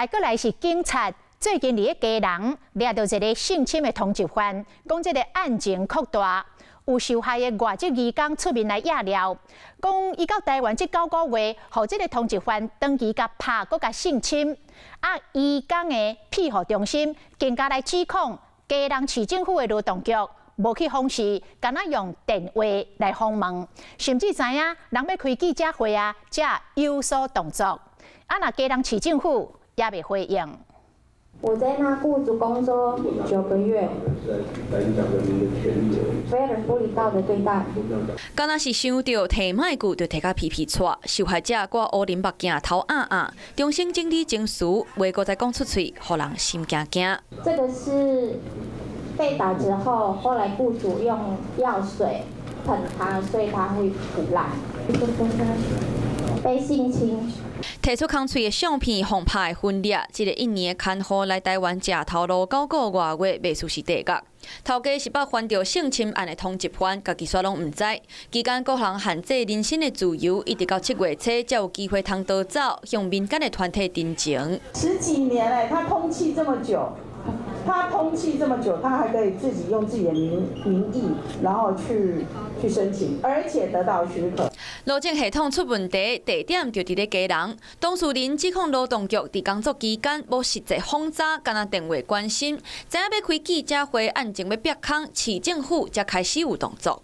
來閣來是警察最近佇咧基隆掠著一个性侵的通緝犯，講這个案情擴大，有受害的外籍移工出面來揭料，講伊到台灣這9個月，予這个通緝犯長期共拍，閣共性侵。啊，移工的庇護中心更加來指控基隆市政府的勞動局無去訪視，干焦用電話來訪問，甚至知影人欲開記者會啊，才有所動作。啊，若基隆市政府也未回應。我在那雇主工作9個月，非人不禮道的對待。敢若是想著提賣句就提甲皮皮掣，受害者掛烏輪目鏡頭壓壓，重新整理情緒，話閣再講出喙，予人心驚驚。這個是被打之後，後來雇主用藥水噴他，所以他會腐爛。被性侵。提出空喙的相片，予拍分裂。這个印尼的看護來台灣食頭路九個外月，袂輸是地獄。頭家是捌犯著性侵案的通緝犯，家己煞攏毋知。期間各項限制人身的自由，一直到7月初才有機會通逃走，向民間的團體陳情。十幾年嘞，他通緝這麼久，他通緝這麼久，他還可以自己用自己的名義，然後去申請，而且得到許可。勞政系統出問題，地點就佇咧基隆。當事人指控勞動局佇工作期間無實際訪查，干焦電話關心，知影欲開記者會，案情欲煏空，市政府才開始有動作。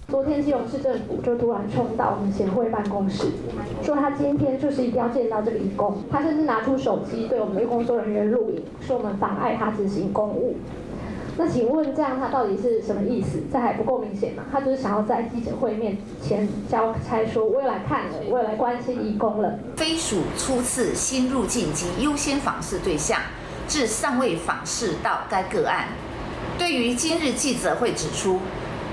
昨天基隆市政府就突然衝到我們協會辦公室，說他今天就是一定要見到這個移工，他甚至拿出手機對我們的工作人員錄影，說我們妨礙他執行公務。那請問這樣他到底是什麼意思？這還不夠明顯嗎？他就是想要在記者會面前交差，說我有來看了，我有來關心移工了。非屬初次新入境及優先訪視對象，至尚未訪視到該個案。對於今日記者會指出，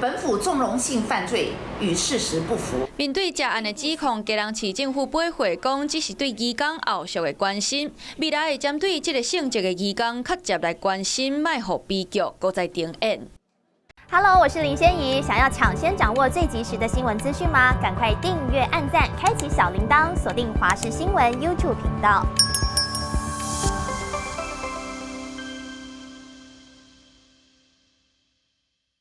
本府縱容性犯罪與事實不符。面對這案的指控，基隆市政府回覆講，只是對移工後續的關心，未來會針對這个性質的移工，較捷來關心，莫予悲劇閣再重演。 Hello，我是林仙怡，想要搶先掌握最及時的新聞資訊嗎？趕快訂閱、按讚、開啟小鈴鐺，鎖定華視新聞 YouTube 頻道。